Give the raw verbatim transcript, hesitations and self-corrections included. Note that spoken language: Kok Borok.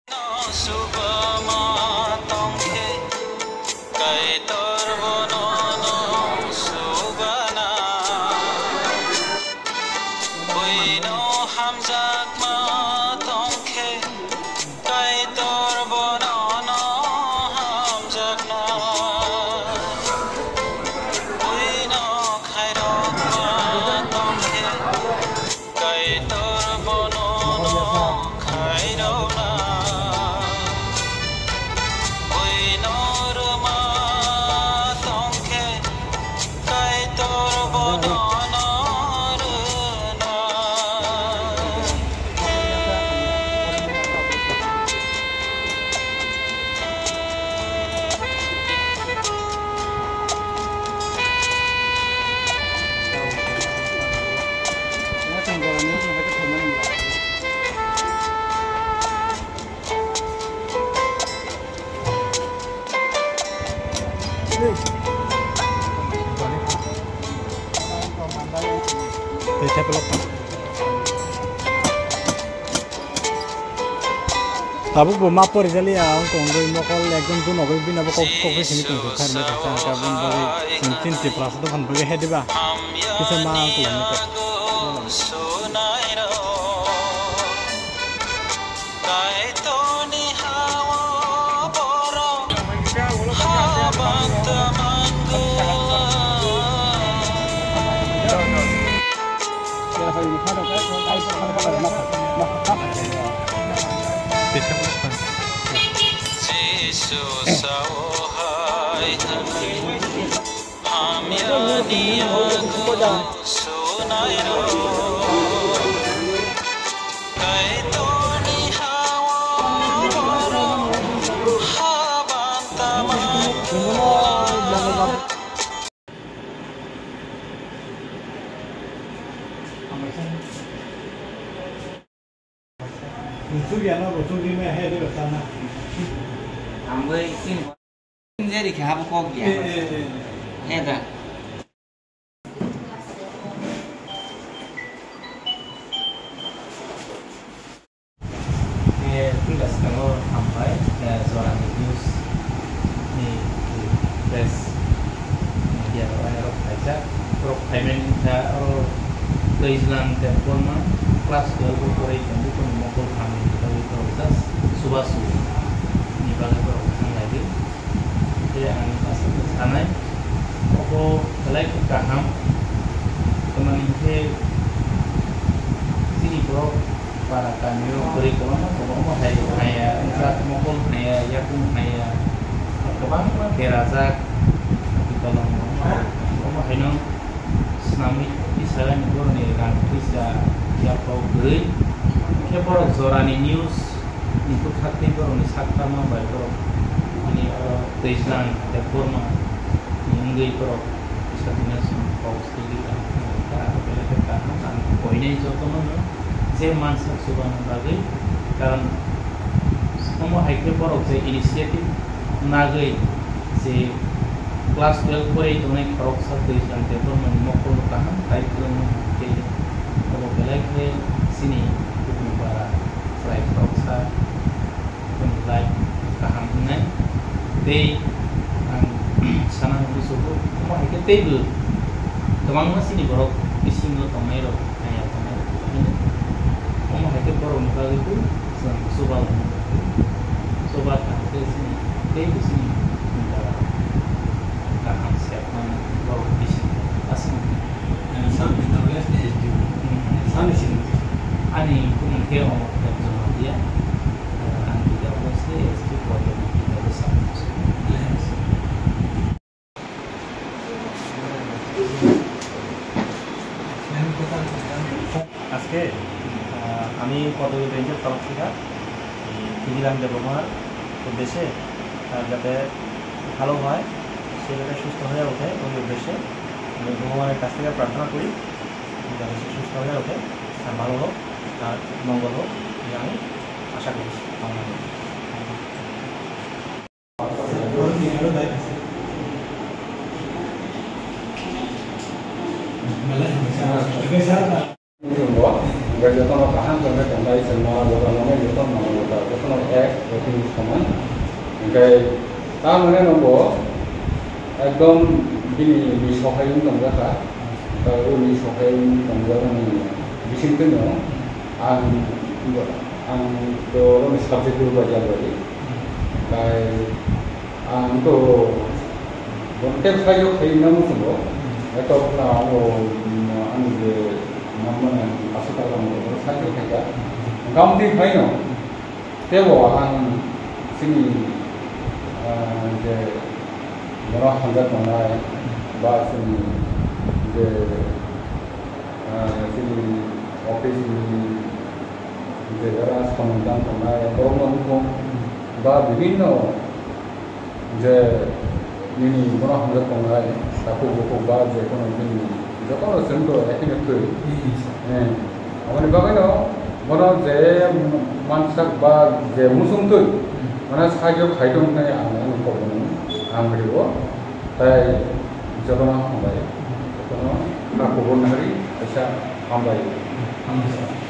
Subama tongkhe, Kaitor bono no subana. Buino hamjakma tongkhe, Kaitor bono no hamjakna. Buino khairokma tongkhe, Kaitor bono no khairokna. Buino rwma tongkhe, Kaitor bono no rwna. Tabuk bo ma pori jali ya, ang kong doi mokol ekdom dun ogoi bina bo kok kok sini kong kong kharma kong kong kong kong kong kong kong kong kong kisa ma ang kong kong kong. Kaitorni ha-o borok habang tamanggo. Jisu sao hai thani. Hamyani yago sunairok, Kaitorni ha-o borok habang tamanggo. Ang bai sini. Jeri khe habo kok ya. Eh, eh, eh. He da. Eh, tunda skango hambai, eh, Jorani News ni press media rok, eh, rok phaijak. Rok phaimani kha oro Twijlang Debbarma class twelve o porai tongo, boni mokol hamni bagwi borok just chubachu ni bagwi borok thang lai di. Tei ang aswk sanai, obo belai khe kaham. Tamani hinkhe chini borok para kamio kwrwi kwbangma, kwbangma hai haya, wngkha mokol haya, yakung haya, kwbangma berajak, omo haino swnamwi tisani borokni rang twisa yaphok kwrwi. Khe borok Jorani News ni bwkhaktwi borokni sak tangma bai borok bini oro Twijlang Debbarma ni wngwi borok kisa bini song kok swlwi kaham khe nang kha, aro belai khe kaham ang koinai jotono no je mansak chubana bagwi, karon omo hai khe borok je initiative nagwi je class twelve porai tongnai khoroksa Twijlang Debbarma ni mokol no kaham tai phwrwngmani tei obo belai khe chini bukhuk bara chwrai khoroksa. Boni life kaham wngnai. Tei ang sana muchungo, omo hai khe teibo kwbangma chini borok bisingo tongnai rok, haya tongnai rok, omo hai khe borokni bagwi bo chwng chuba laina bagwi, chuba kaham khe chini teibo chini, ah, kaham se borok bisingo aswk. Ani bumung khe omo khe Jamatia. Ang bida bo se S P Korea ni bida bo sa. আজকে, আহ, আমি পদবী বেঞ্চের তরফ থেকে, এই, টিভি রাম দেববর্মার উদ্দেশ্যে, আহ, যাতে ভালো হয়, সে যাতে সুস্থ হয়ে ওঠে, ওই উদ্দেশ্যে আমি ভগবানের কাছ থেকে প্রার্থনা করি, যাতে সে সুস্থ হয়ে ওঠে, আর ভালো হোক, আর মঙ্গল হোক, এই আমি আশা করি, কামনা করি। Jotono kaham chwngwi tongnai chwng mano jotono jotono mano jotono ek Rotini somoi. Hingke tamone no bo ekdom bini ni sohai wng tongjak kha. Hingke o ni sohai wng tongjak ni bising twi no ang, ang to oro ni subject rw bai jak bai. Hingke ang to bonte sai o khai na muchungo. Eto na o, mm, ani je namani aswk kha ang to sai o khai ka. Hingke amtwi phai no. Teibo ang chini, ah, je borok hamjak tongnai ba chini je, ah, chini office ni je jara samung tang tongnai borokno wngkong ba bibinno je nini bono hamjak tongnai, takhuk bukhuk ba je kono bini jotono chwng to ekheno twi. Hmm. Eh, aboni bagwino bono je mansak ba je muchung twi, hmm, mane sakyo khai tong hinwi ang ani kokno ang rio. Tai jotono hambai. Jotono takhuk bo nari kaisa hambai. Hambai.